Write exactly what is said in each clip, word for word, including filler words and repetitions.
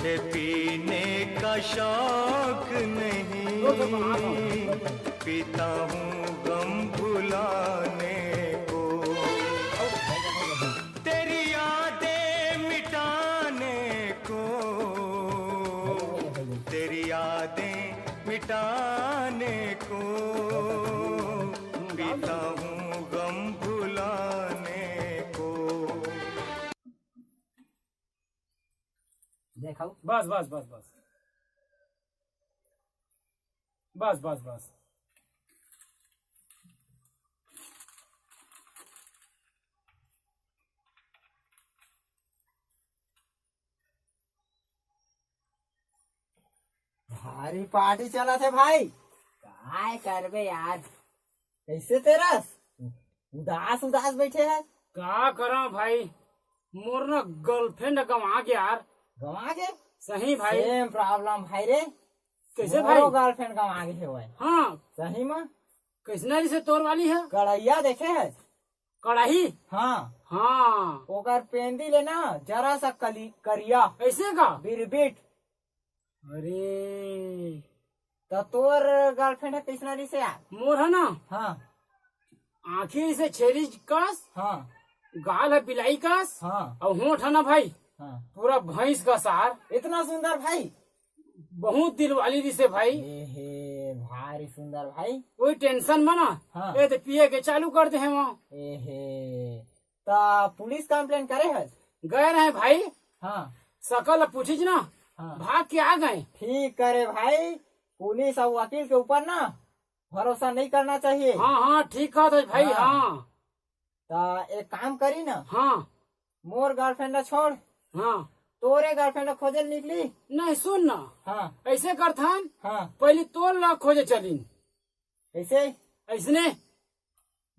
पीने का शौक नहीं, पीता हूँ गम भुलाने को। तेरी यादें मिटाने को, तेरी यादें मिटाने को, पीता हूँ गम भुलाने को। देखो। बस, बस, बस, बस। बस, बस, बस। भारी पार्टी चलत हे भाई। काय करबे यार, कैसे तेरस उदास उदास बैठे है? का करा भाई, मोर ना गर्लफ्रेंड गंवा गे यार। गंवा गे? सही भाई। सेम प्रॉब्लम भाई रे। कैसे भाई? गर्लफ्रेंड गंवा गे हे भाई। हाँ। सही में। कैसना रिसे तोर वाली है? कढ़ैया देखे है? कढ़ाई? हाँ। हाँ। ओकर पेंदी ले ना जरा सा कली करिया। ऐसे का? बिरबिट। अरे। त तोर गर्लफ्रेंड है कैसना रिसे यार? मोर है ना? हाँ। आँखी से छेरी कस। हाँ। गाल है बिलाई कस। हाँ। और होंठ है ना भाई, हाँ। पूरा भैंस का सार। इतना सुंदर भाई? बहुत दिल वाली रिसे भाई। ए हे, भारी सुंदर भाई। कोई टेंशन मना। हाँ। ए तो पिए के चालू कर दे हैं वहाँ। ए हे, त पुलिस कंप्लेन करे है? गए रहे भाई। हाँ। सकल पूछिस ना, हाँ। भाग के आ गए। ठीक करे भाई, पुलिस और वकील के ऊपर ना भरोसा नहीं करना चाहिए। हाँ, हाँ, ठीक कहत है भाई, हाँ। हाँ। त एक काम करी ना। हाँ। मोर गर्लफ्रेंड ला छोड़। हाँ। तोरे गर्लफ्रेंड ला खोजे निकली। नहीं, सुन ना। हाँ। ऐसे करथन। हाँ। पहले तोर ला खोजे चलिन। ऐसे? ऐसने?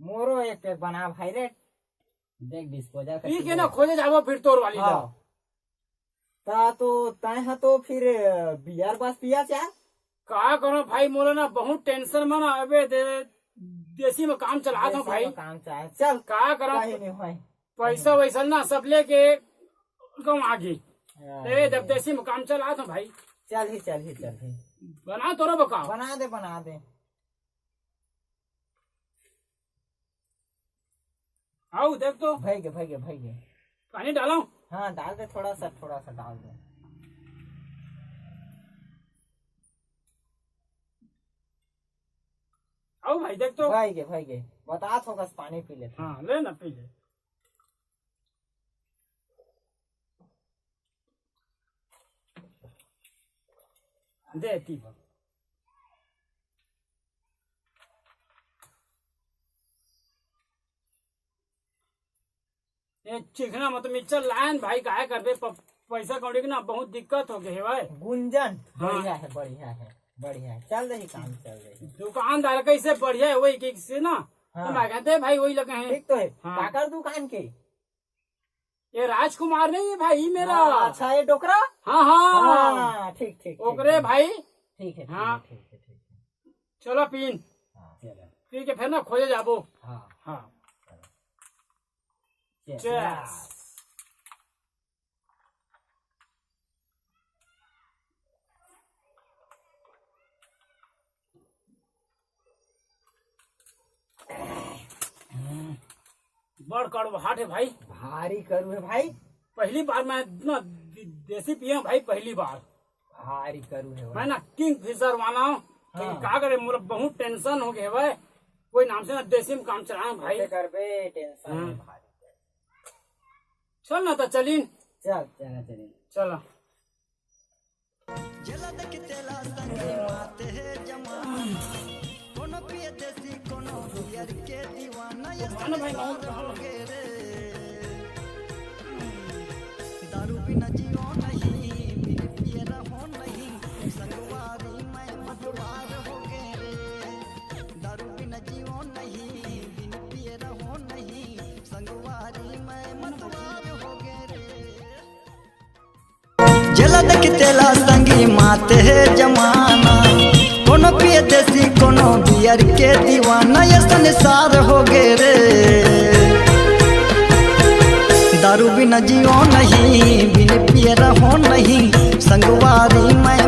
मोरो एक पैक बना भाई रे। देख डिस्पोजल का ठीक है ना, खोजे जाबो फिर तोर वाली ला। हाँ। ता तो तय हा तो फिर बियर बस पिया क्या? का करो भाई, मोला ना बहुत टेंशन में ना, अबे दे, देसी में काम चलात हूँ भाई। काम चला, चल। का करो? कहीं नहीं भाई। पैसा वैसा ना सब लेके गंवा गे। ए, जब देसी में काम चलात हूँ भाई। चल ही, चल ही, चल ही। बना तोरो बका। बना दे, बना दे। आओ देख तो। भई गे, भई गे, भई गे। पानी डालो। हाँ, डाल दे, थोड़ा सा, थोड़ा सा डाल दे। आओ भाई, देख तो। भई गे, भई गे। बता थोड़ा सा पानी पी ले। हाँ, ले ना, पी ले। दे पीबा। ए, चिकना मत मिक्सचर लायन भाई, काहे करबे? प-, पैसा कौड़ी के ना बहुत दिक्कत हो गए हे भाई। गुंजन, हाँ। बढ़िया है, बढ़िया है, बढ़िया है, चल रही काम, चल रही। दुकानदार कैसे बढ़िया है, वही के से ना। हाँ। तो मैं कहते भाई, वही लगे हैं। ठीक तो है। हाँ। काकर दुकान के? ये राजकुमार नहीं है भाई मेरा। हाँ, अच्छा, ये डोकरा? हाँ, हाँ। हाँ, ठीक, ठीक, ठीक, ओकरे ठीक। भाई। ठीक है, ठीक है, हाँ। ठीक है, ठीक है। चलो पीन। हाँ, चलो। पी के फिर ना खोजे जाबो। हाँ। हाँ। Cheers। Cheers। बड़ कड़वाहट है भाई। भारी करू है भाई। पहली बार मैं इतना दे-, देसी पिया भाई, पहली बार। भारी करू है भाई। मैं ना किंग फिशर वाला हूँ। हाँ। का करे, मोला बहुत टेंशन हो गया भाई। कोई नाम से ना देसी में काम चलाना भाई। कैसे करबे, टेंशन हाँ। है भारी। चल ना तो चलिन। चल, चल, चलिन। चलो। जेला देख तेला संगी माते हे जमाना, कोनो पिए देसी, कोनो बियर के दीवाना, ये मानो भाई, मानो, संसार मानो। हो गे रे। दारू बिना जियो नहीं, बिन पिए रहो नहीं, संगवारी मैं मतवार हो गे रे। दारू बिना जियो नहीं, बिन पिए रहो नहीं, संगवारी मैं मतवार हो गे रे। जेला देख तेला संगी माते हे जमाना, कोनो पिए देसी, कोनो बियर के दीवाना, ये संसार हो गे रे। दारू बिना जियो नहीं, बिन पिए रहो नहीं, संगवारी मैं